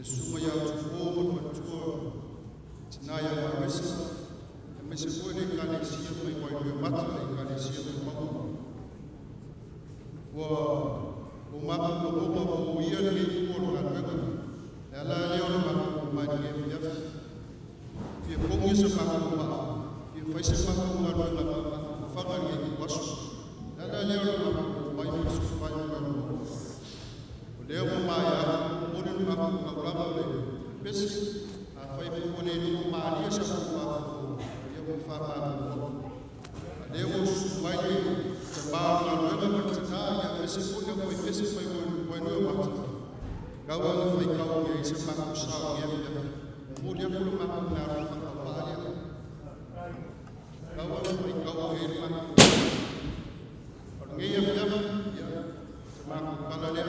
Susunga ia tufo ma le faletua tina ia Marisa, aemaise foi le Ekalesia mai Wainuiomata, le Ekalesia mai Mauga. Ua o matou lagona ua uia lenei tupu o le galuega, le ala lea o le matou omai i lenei afiafi. Fia pogi se matou maa, fia fai se matou galuega faamafaga i lenei ituaso. Le ala lea o le matou omai ma le susuai o le O lea ua maea atu momoli le matou taulaga o le pesi, afai foi ua le logomalie sa tou faafofoga, ia ua faamalulu atu. A lea ua susu mai le tama o le galuega ma le tina, ia aemaise foi le aufaipese mai Wainuiomata, tau ina faitau i ai se matou sao i lenei afiafi. Momoli atu le matou meaalofa faatauvaa lea. Tau ina faitau i ai le matou o lenei afiafi, ia, se matou tala lea.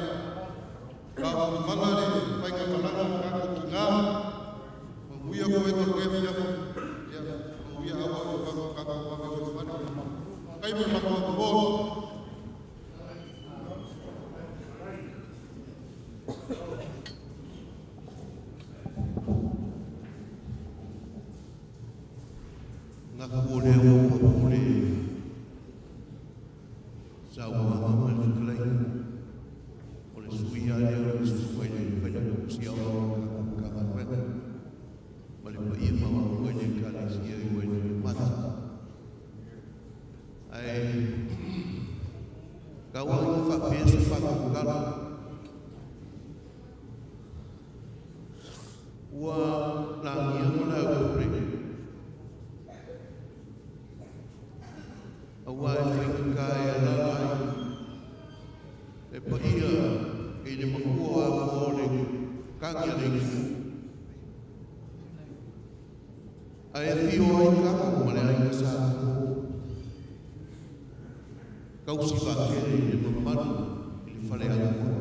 Faafagamala le faigamalaga a tatou tina, manuia koe o lenei afiafi, ia, manuia auau o tatou vave o le fale. Kai mo le matou atoa. Ngaka o lea ua pule saunoaga ma le fetalaiga o le sui lava lea o le susu mai le Failautusi Aoao o le tatou Matagaluega ma le paia maualuga i le Ekalesia i Wainuiomata. Ae tau lava ina faapea se matou tala, ua lagia ma le aupule aua e faigata e alaala ai le paia i le makua atoa o le tagi a le Itu. Ae afio ai Kako ma le aiga sa Tupu, tausi vaatele i le mamalu i le faleatua.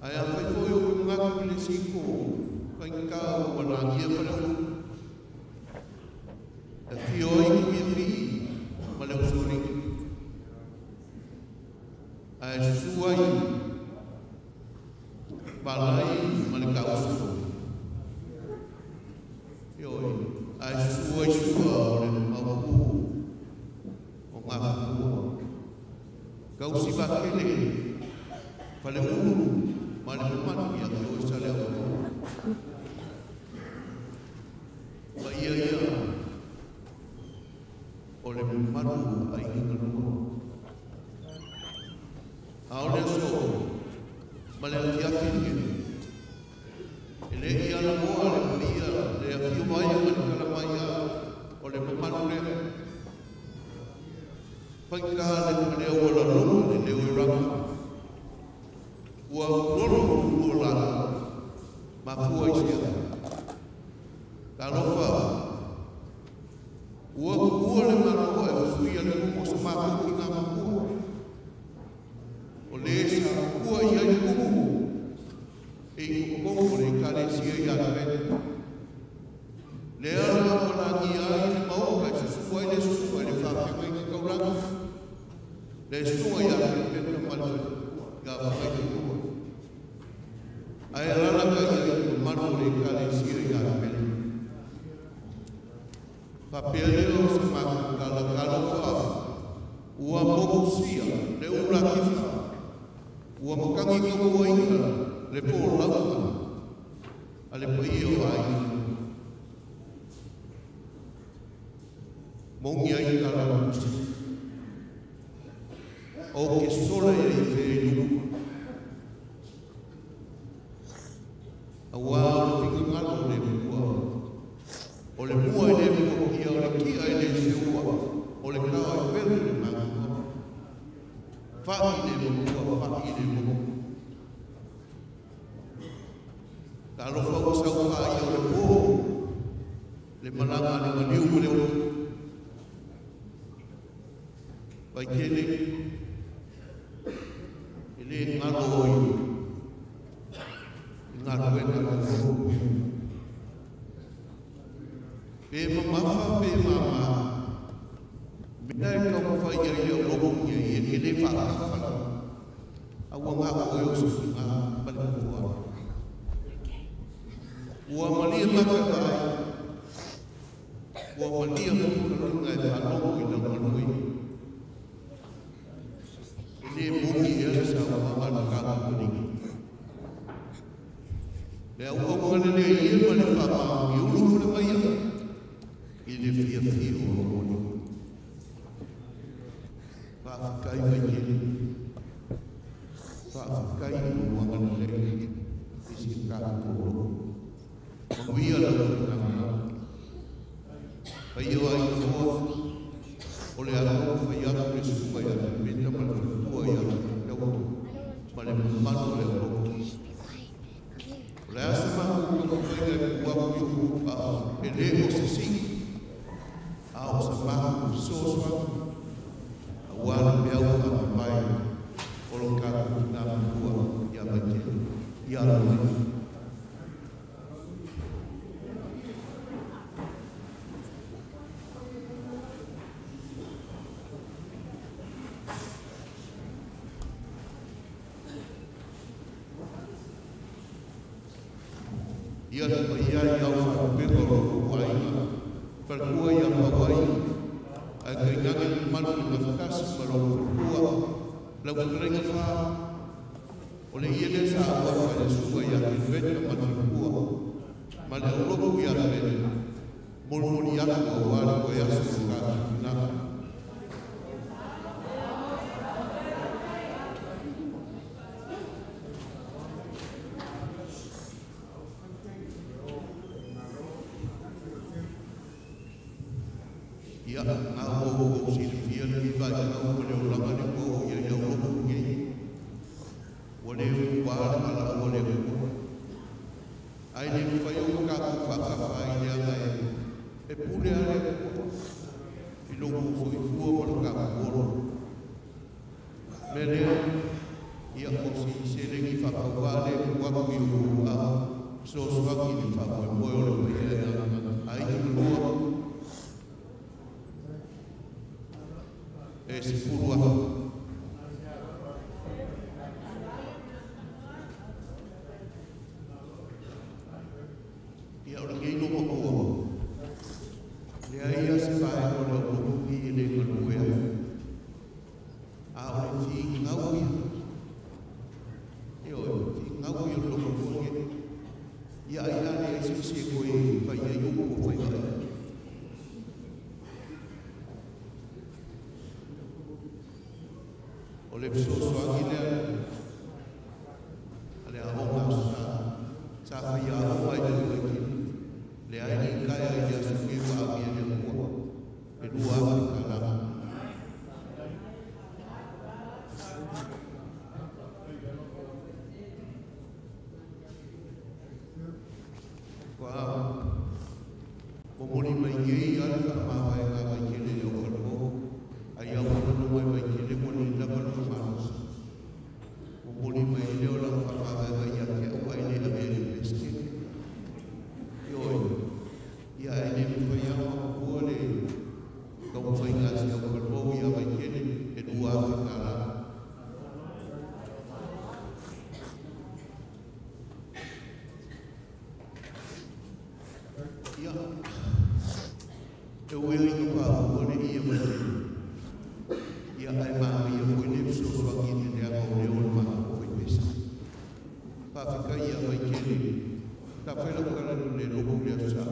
Ae afai foi o te manatu i le isi itu, faigata ua lagia Faleulu, e afio ai Tuiafii ma le Usoalii, ae susu ai Palai ma le Tausu. Ioe, ae susu ai Sua o le Maupu o Gafua. Tausi vaatele Faleulu ma le mamalu ia te oe Saleaula. Paia ia o le mamalu a aiga lua. A o le aso ma le afiafi lenei, e le i alamoa le paia le afio mai ma le tala mai o le mamalu lea. Faigata le leo o la loma le leo e rama. Ua ulolo ulu o latou, mafua i sea. Talofa, ua tuua le Malo ae usuia le kumu o sa matou tina matua. O le sa matua i ai le kumu e i totonu o le Ekalesia ia Pele. Lea la ua lagia ai le maota e susu ai le susuga i le faafeagaiga taulaga, le susuga ia Pele ma le faletua ia Fafaitulua. Ae alaala ka ia i le mamalu o le Ekalesia ia Pele. Faapea lea o se matou tala, talofa, ua mokusia le ula kifa, ua matagi tauaina le polauga a le paia o aiga. Mogi ai tala lusi. O ke sola ia i te luku. Aua o le finagalo o le mua. O le mua e le mokia, o le kia e le seua, o le tao e pelu le matua. Fa'i le makua, fa'i le moku. Talofa ua saufaia o le pō, le malaga a le maliu ma le ulu. Vaitele, e le galo oi i galuega a le Atua. Pe mamafa pe mama, mea e taumafai ai le aulogo ia e te le faatafa lava. A ua ngā o eo se ngā male kua. Ua malia maka ai. Ua malia maka lunga e whanongo i lau manui. E le moni e le sa ua ngā ka kuningi. Le au au ngale le i e ma le whapā i ulu fule mai a. I le fia fia o lo moni. Whawhikai mai kere. Whawhikai i lo wangana le i si ka koro. Manuia lau whainga. Pai o ai toa, o le alo whai atu le suka i a peta ma le whatua i a tau ma le manu le alo. O le asa mahu ka whainga e kua kui o kupa e le o se si. A o sa mahu sosoa. A wala pe au a mai o lo kaku nā matua i a mai te i a mai. Ia te mai ia i au whakapeka o lo kuaina. Whakua ia mawai. Ai kai ngake manu le mafakasi ma lo whakua. Lau whakarenga wha. O le ia le sa awa wha le sua ia te weta ma te kua. Ma le auloku ia le molmoli atu o wale koe aso o ka nā. Ia ngā o o si le fia le iwa i ngā o le o langa le o ia ia o loko ngei. Wa le wa le ala o le o. Ai le mwhai o ka ku whakawha i le anga e. E pule ale i loko fo i fua ma lo ka ku oro. Me lea ia o si se lengi whakawa le waku i o a so soaki le whamoe moe o le mai e ai i lua. E se puru aha. Ia o le ngei loko kua. Lea ia se pae o le o i le manuea. A o le fi ngau ia. E o fi ngau ia loko kua nge. Ia ai ane ai se se koe pai ai uku o whai ai. O le fesoasoani lea a le aoga sa whai aoga i le waikini. Le ai ni kai ai le aso ke wa amia le kua. E lua afi ka lama. Kua momoli mai ngei ale ka mawae ngā waikele le o kalmo. Ai au manu mai waikele mo ni lama lo manos. Momoli mai leo lau whakamawae ia te au ai le ave le peske. Ioi, ia ai le mwhai au makua le kau mwhai ngā si au kalmo ia waikele e lua afi ka lama. Ia, e ue i ka pā o le ia mai. Ia ai maa ia koe le fesoasoani i le anga o le o le maa o whai pesa. Pāwhika ia mai kere, ka whai lau kala le loko le aso sa.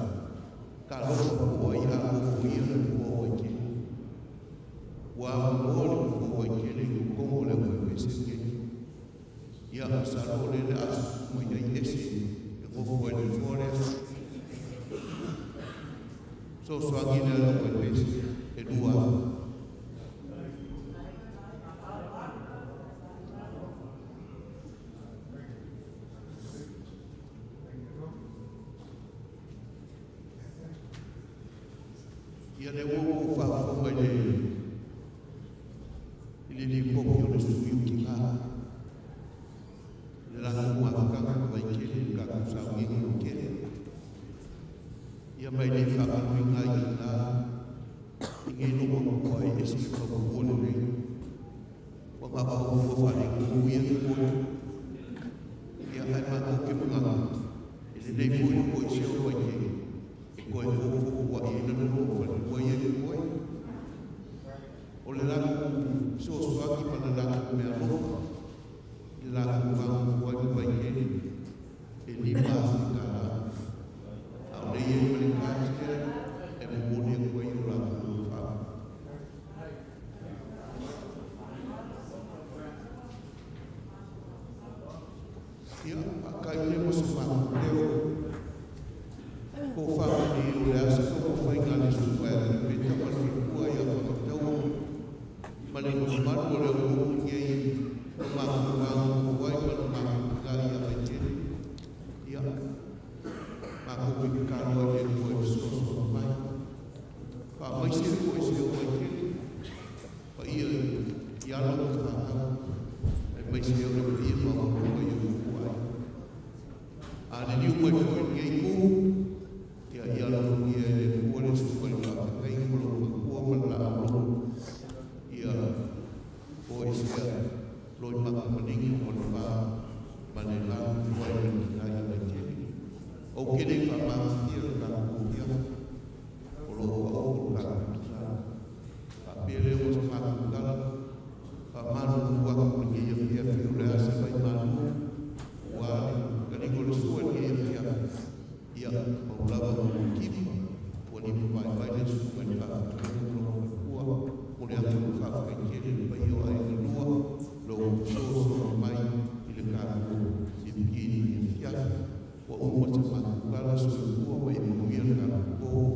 Ka loko o ai a o ia le kua wai kere. Ua o le kua wai kere i kongo le wai pesa ke. Ia sa lo le le aso mai ai ese e ngofo ai le fua le aso. So soangi le lau wai pesa e lua. Ia le ua o whaafo mai le i le le poki o le sui o ki ngā. Le langa mua whakanga mai kere ka kusau ngi o kere. Ia mai le whakanui ngā i ngā i ngei loko kua e esi ka whakua le rei. Wa ngā whakua Whare ia te koe. Ia hai mātou ke manganga. E le nei foi koe se o mai te. E koe fōfō wa e na no whare kua ia te koe. O le lako so soaki pa le lako mea alofa. Le lako vang kua i mai te. E lima atu ka la. A o le ia ma le kātia e momoni a koe i o lako o wha. Ia, a kai le mo se whanau leo. Ko whanau ni o le asa ko ko whai ngā le supa e le peta ma le kua ia whakatau. Ma le mamaru o leo o i ei o mākou wāngu ko wai ma le mākou ngā ia mai tele. Ia, mākou ki kānoa i le kua e soso mai. Wha mai se koe se o mai tele. Pa ia i alo o whakau. E mai se o le ia ma o koe i o kua ai. A le liu mai foi ngei ku, ia ia lo ia le kua le suka le whakakai ko lo kua ma la alo. Ia o i sea loi maka maningi o le wha ma le la kua i le ngai ia mai tele. O kere wha mātia le kākou ia, o lo wa o le kākou kia. Wha pele o sa mākou kala, wha manu kua ku le ia fia fi o le asa mai manu. Ua le kaningo le sua le ia fia. Ia, o lava o kipa, ua ni pai pai le sua le whakakai o lo kua, o le atu o whakakai kere le pai o ai le lua, lo so so mai i le kākou i pini i fia. Ua uma te mākou kala so i kua mai e manuia le kākou.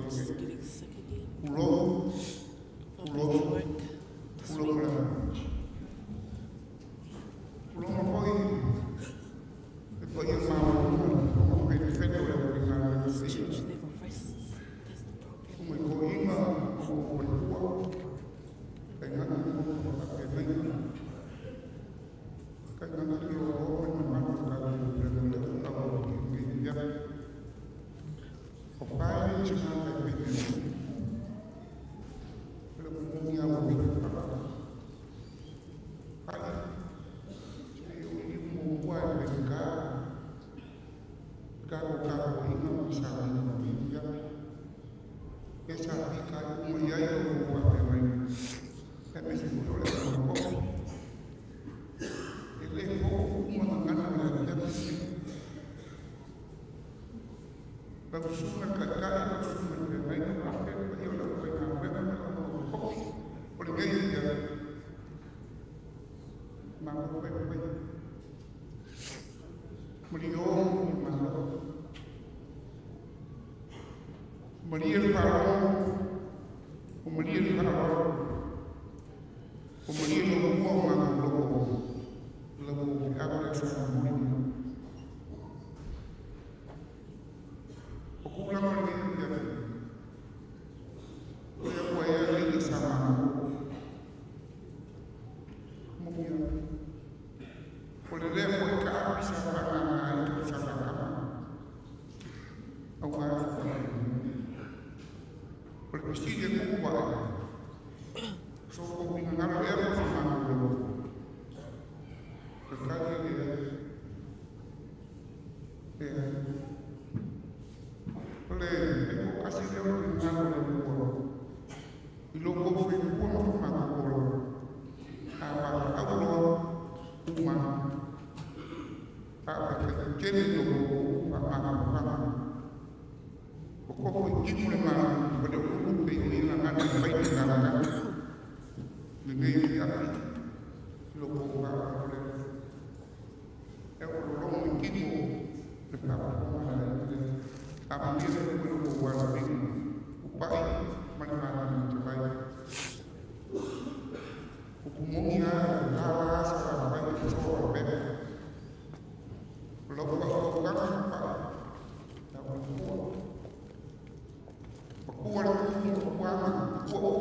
Just getting sick again. I'll be at work this week. This church never rests. That's the problem. Ngalo e mo ma ko. Ka e e le e ko kasi le o ngalo le ko. I lo ko fe ko ma ma ko. A ma a lo uma. A ka kele lo ma ma ma. O ko ko i le ma ko le o pe i la ngana pai ni ka ka. Le nei a lo ko ka le. E o lo mo ki mo le ka ko ma le. A ma ni le ko ko wa ni. O pai ma ni ma ni te pai. O ku mo ni a ka la sa pa pai so pe. Lo ko ko ka pa. Ta ko ko. Kua le ku kua kua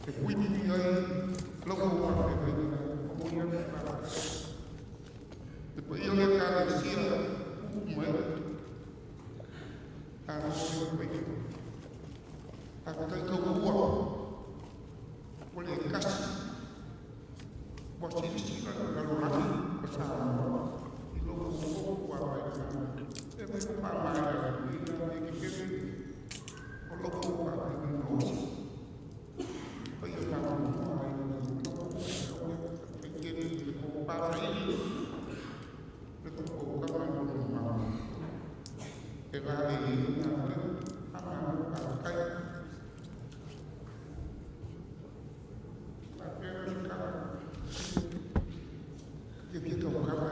e kui ni ai lo ko ka pe ko ni a te pa ia le ka le sia mai a ko pe a ka ka kua ko le kasi ko si si la la lo la ko sa i lo ko kua mai e me pa ma ni ni ke ke o lo ko pa ni no si o ia ka ko ai ke ke ko pa ai le ko ko ka ma no ma e va e na a ma pa kai pa pe ro ka ke ke ka ka ma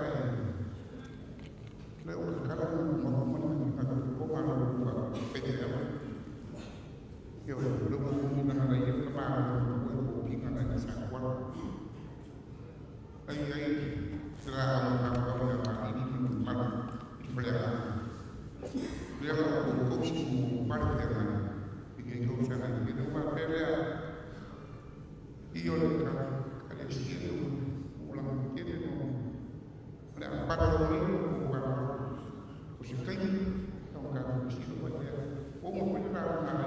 le o ka la ma ma ma ko ma lo pa pe te ma yo lo ko na na ye ka ma ko ko pi ka na sa kwa ai ai tra ma ka ka ma ni ma le le ko ko si pa te ma i ke ko sa ni ke ma pe le i yo le ka ka le si o la ke no le pa lo ni ko ka ko si kai ka ka ko si lo te o mo ko na na na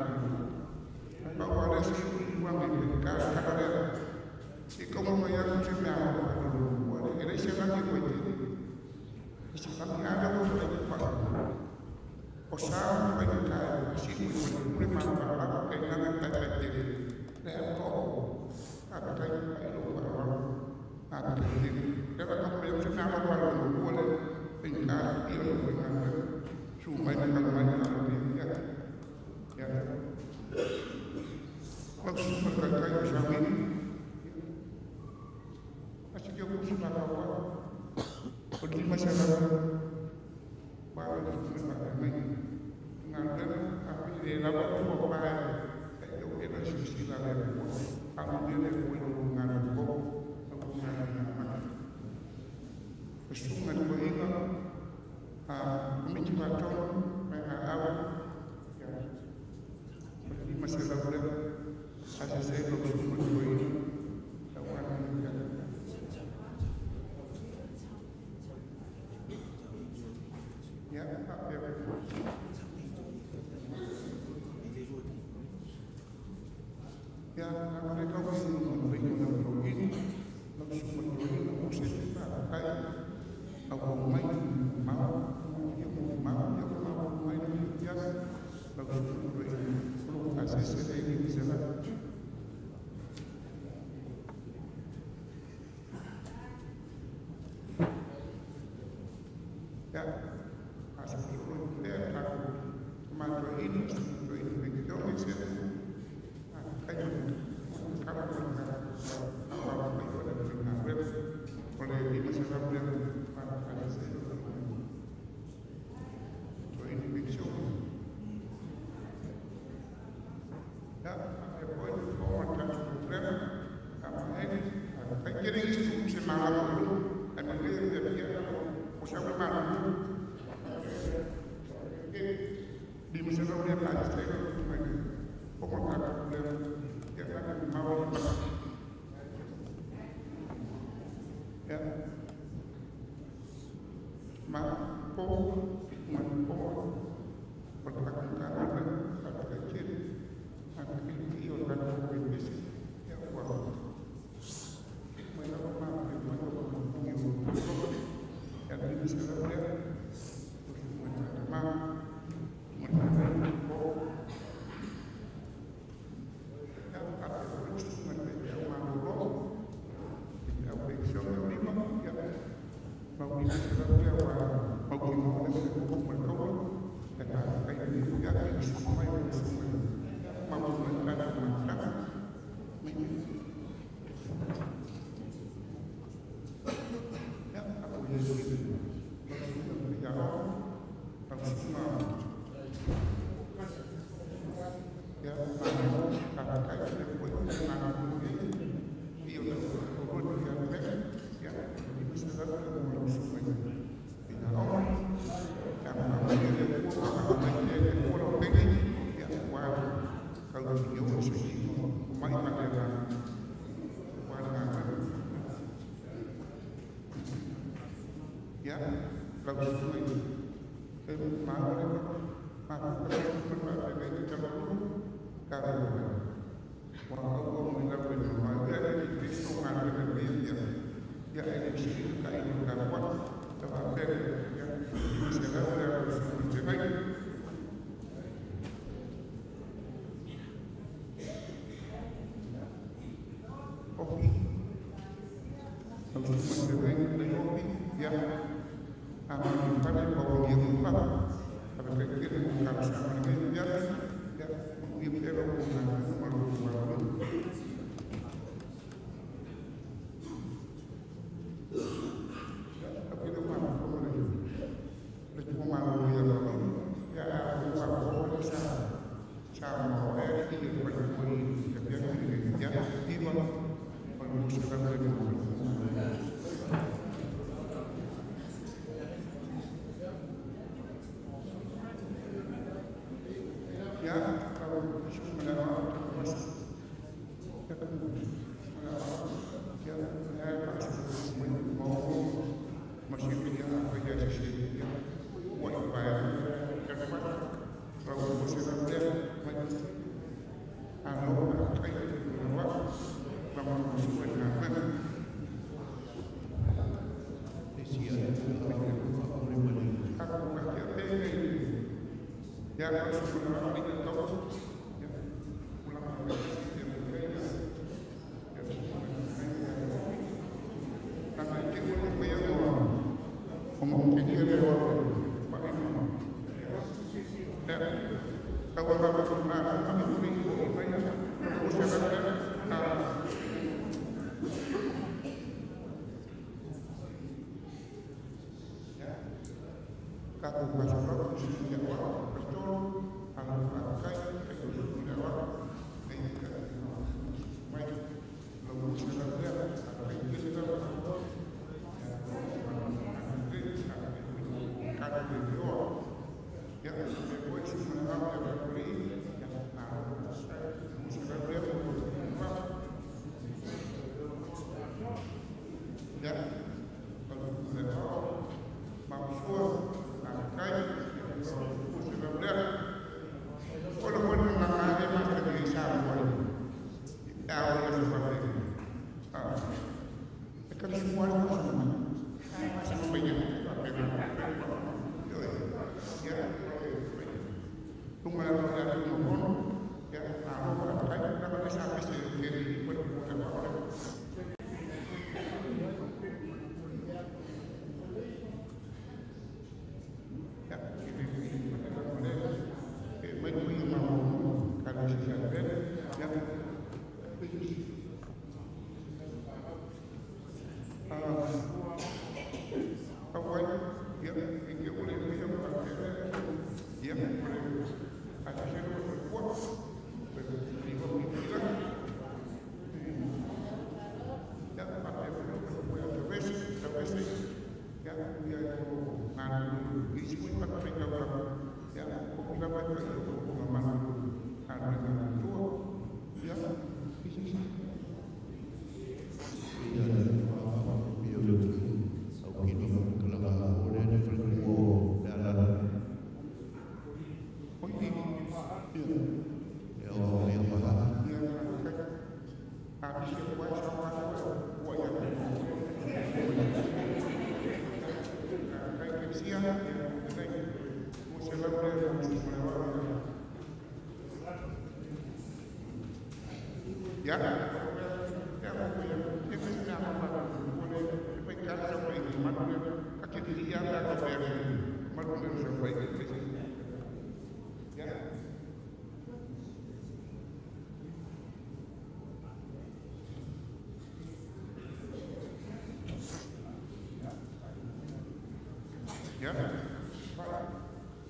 pa wa le si wa me ka ka le si como mo ya ko si me a ko le le se va ke ko te si pa ni a ko le pa o sa pa ni ka si ko le ma pa la ke na na ta ta te le ko a ka kai lo pa a ka te le ka ko le se me a ko lo le ka i lo ko na su mai ka mai ka ya ya la su pa ka kai sa mi acho que eu curso na kwa o di ma sa la ba la su ma ka mai nga le a pi le la ba ko pa e o e la su si la le ko a mo le ko lo nga ko a ko nga na ma su nga ko inga a mi ti pa to ma a a ya di ma sa la le a se se lo su ma ko inga la wa na ya ya ya ka ko ni mo ni mo ko ni lo su ma ko ni ko se pa kai a ko mai ma ya ko ma ya ko ma mai ni ya lo su ko ni ko ka se se ni se la ya asa ko le ta ma to ini to ini ko ni se kai ka ko ka pa pa ko le na web ko le ni se la le pa pa se to ini ko ya e poi ko ma ta problema a ma eni a kai ke ni se ma la ko a ma le ya o sa ma la di ma se la le pa se ko ma ta problema ya ka ma wa ya ma ko ma ko ko ta ka ka ka ka ke a ka ki o ta ko ni se ya wa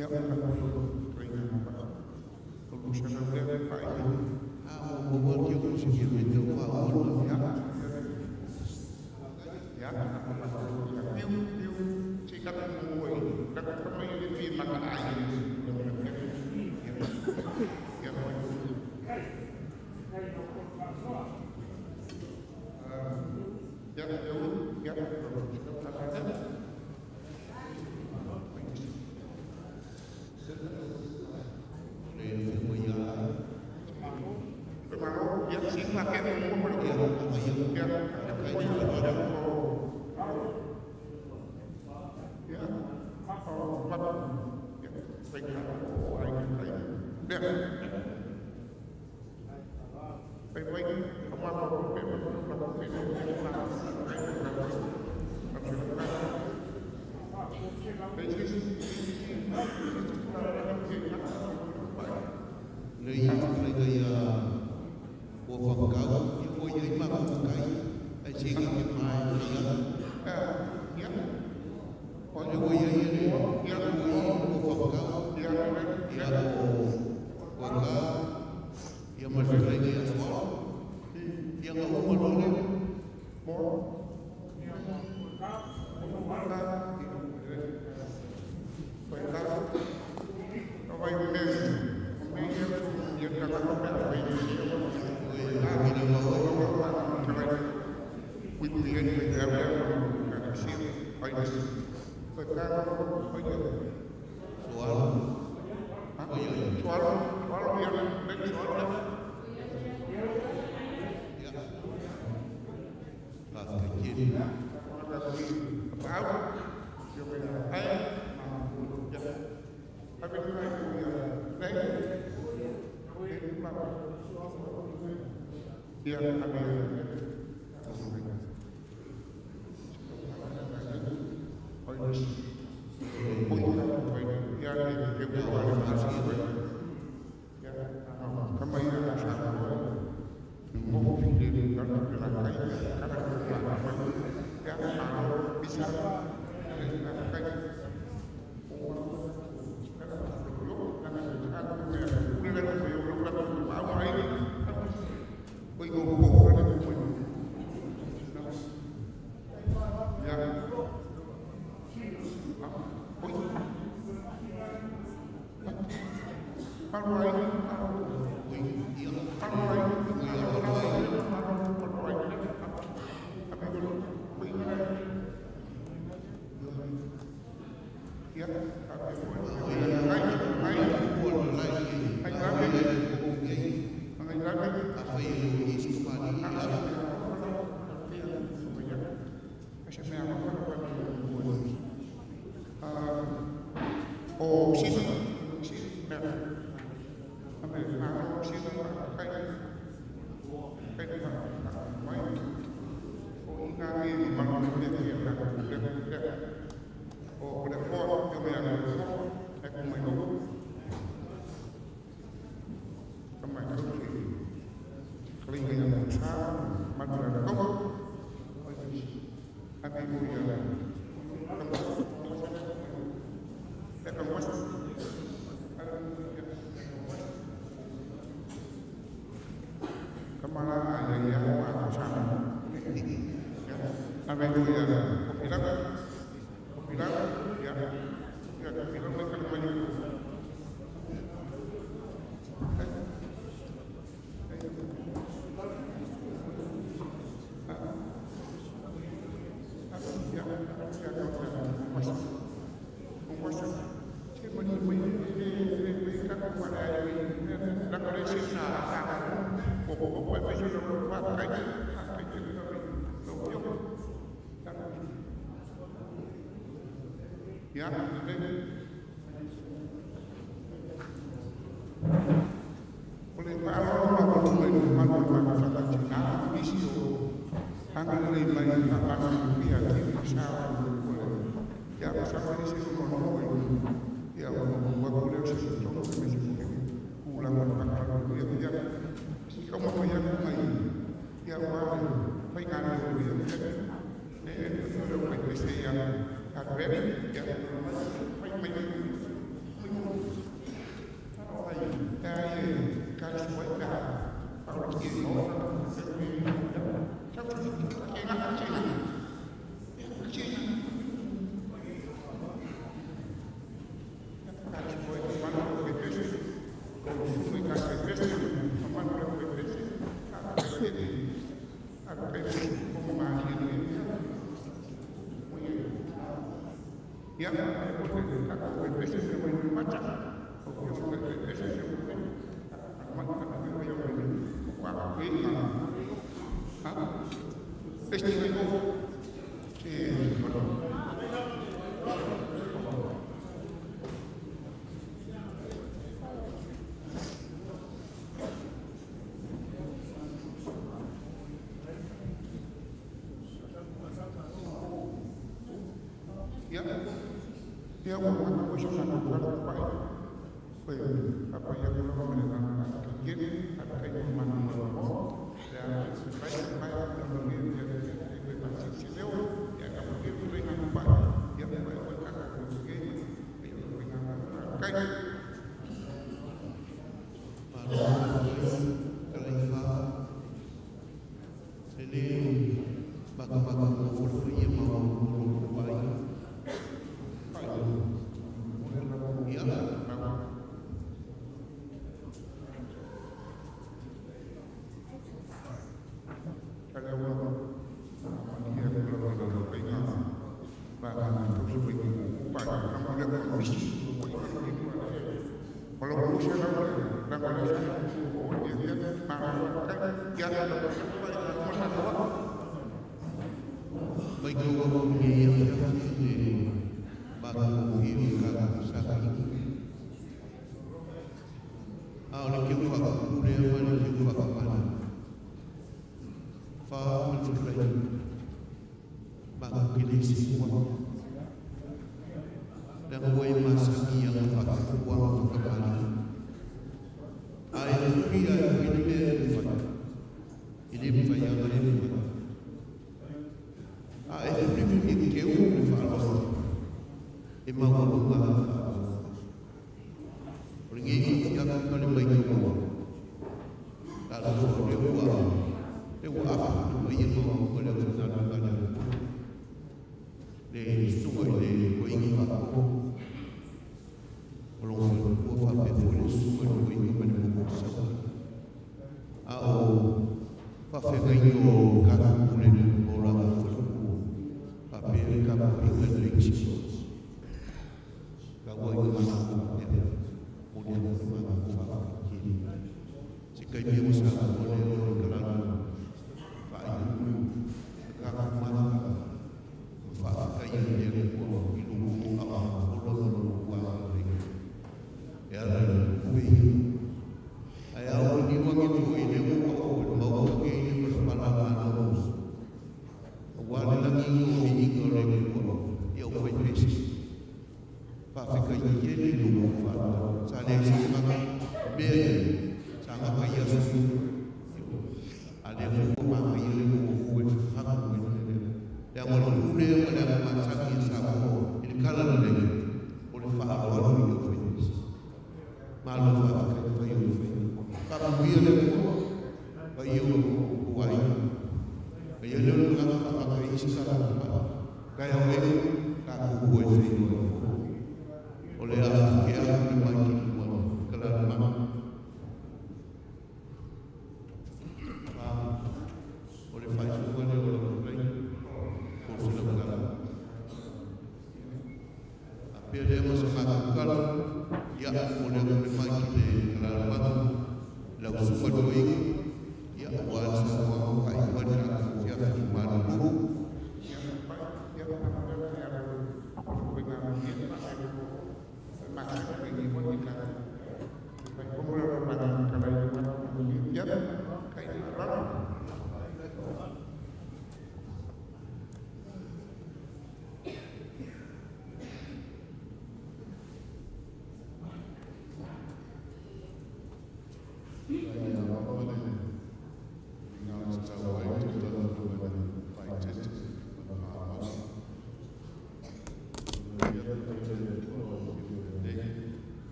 Ya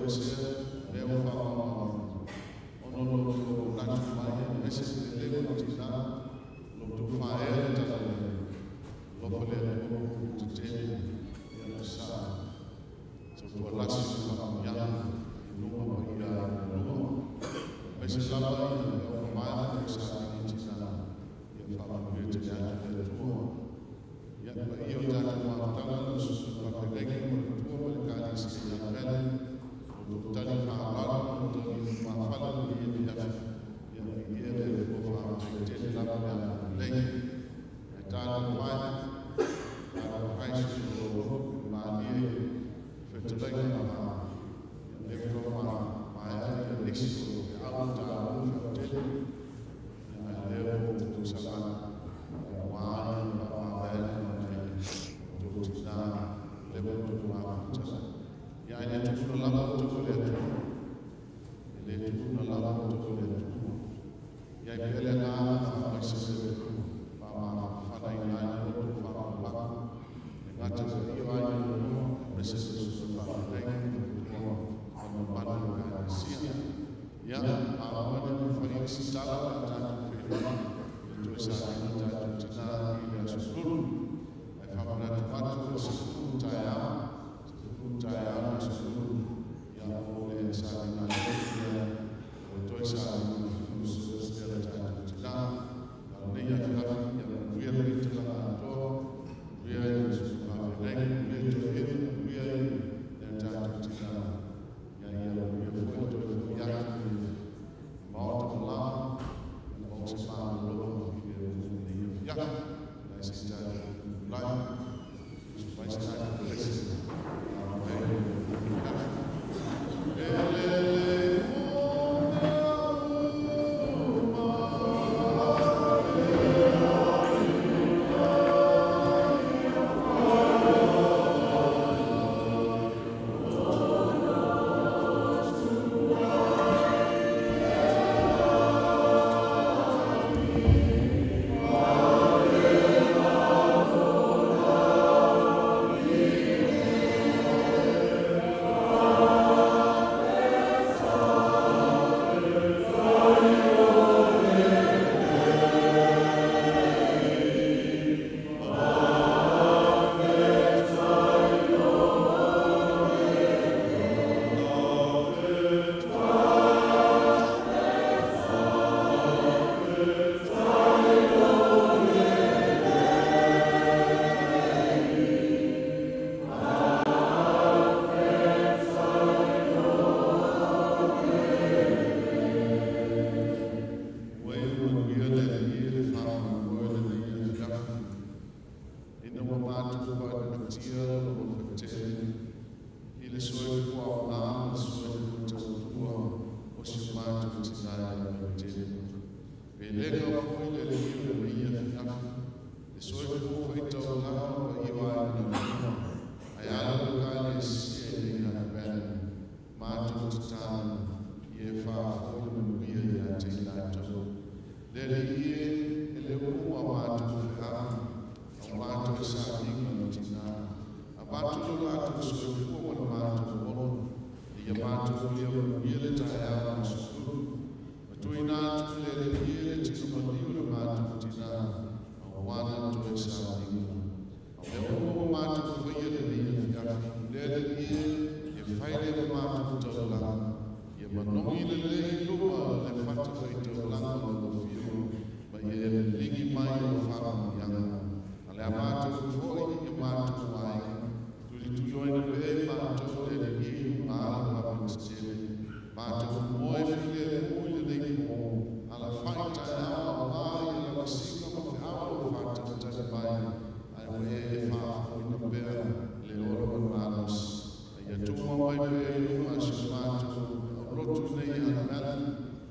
toesea mea ua faamaumauina ona o lo outou manatu mai aemaise le lelei o tina lo outou faaea le talalelei alofa le Atua ua tetele ia ma sa sautualasi le faamanuiaga i luma ma ia i luma aemaise lava ia le aumamae ma saili tina ia faamanuia tele atu le Atua. Ia paia o tatou mafutaga le susuga faafeagaiga ma le matua ma le ekalesia ia Mele o outou tali faaaloalo ma outou mafala le ia afiafi ia viia le Atua faafetai tele lava le agalelei. Ae talofa e talofa e sui o malie fetalaiga ma ia lea ua maea ia nisi o feau taua feautele ia ae lea ua outou saga ua ia faamavae ma le outou tina lea ua outou mafuta ia ae le tuuna lava outou le Atua e le tuuna lava outou le Atua ia i pea le agaga faamaise le Atua faamafanaina ai le loto faamalaga e gata i ai i aemaise le susuga faafeagaiga ma le matua ma le mamalu o le ekalesia. Ia maua le fai isi tala o le tatou feiloai e toe saili tatou tina i le aso 10 ae faamanatu atu le 10 taeao 10 taeao le aso 10 ia mo le sailiga lelei o toe saili funeral service lea le tatou tina. A o lenei afiafi ia manuia lenei tulaga atoa manuia i le susuga faafeagaiga manuia i toeaina manuia i le tatou tina ia ia manuia foi le toe foi atu i le maota malama ia maua se malologa i le lenei afiafi ae se i tatou tulai mai se tatou blessing. Amen. Elele Ua e manuia le Alii le faamoemoe lenei afiafi ina ua matou faatuatia lo fatele i le soifua aoga ma le soifua tautua o si o matou tina ia Vaitele. Pelega foi le Alii o lenei afiafi le soifua faitaulaga o paia o aiga luma ae ala le ekalesia i le Hanabele matou tatalo ia e faafoi le manuia ia te i latou. Le Alii e e le uma matou feau au matou sailiga o tina avatu lo latou soifua ma le matou ola ia matou ia manuia le taeao le aso 10 ma tuuina atu le Alii e le tino maliu le matou tina aua na toe sailiga. O mea uma ua matou faia lenei afiafi le Alii e fai lea ma matou taulaga ia manogi lelei luma le fata faitaulaga o lau afioga ma ia liligi mai o faamanuiaga. A le a matou foi i matou aiga tulituliloina pea i matou le Alii luga le mamatetele matou moe filemu i lenei po alafai taeao aoga ia lavasiga ma feau o faatalitali mai ae ua e faafofoina pea le ola ma le malosi. Ia tuma mai pea i luga si o matou aulotu nei Hanamela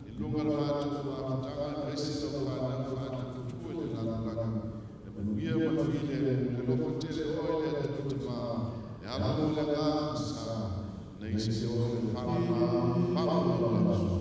i luga le matou mafutaga aemaise lau fanau faatuputua i le lalolagi le manuia ma le filemu le alofa tele oe le Atua Tamā e ala mo le agaga sa nei se o le faamama faamamalu.